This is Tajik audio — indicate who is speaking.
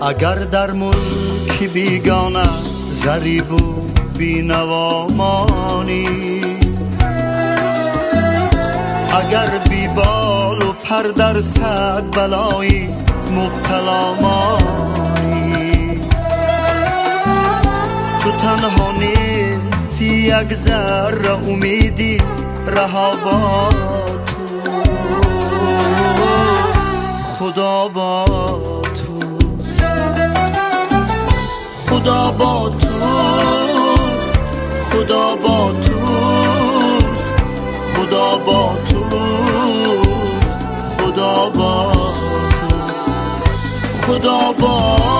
Speaker 1: Агар дар мулки бегона ғарибу бенаво монӣ, агар беболу пар дар сад балои мубтало монӣ, ту танҳо нестӣ, як зарра умеди раҳо бо ту, Худо бо туст, Худо бо туст, Худо бо туст, Худо бо туст, Худо бо туст, Худо бо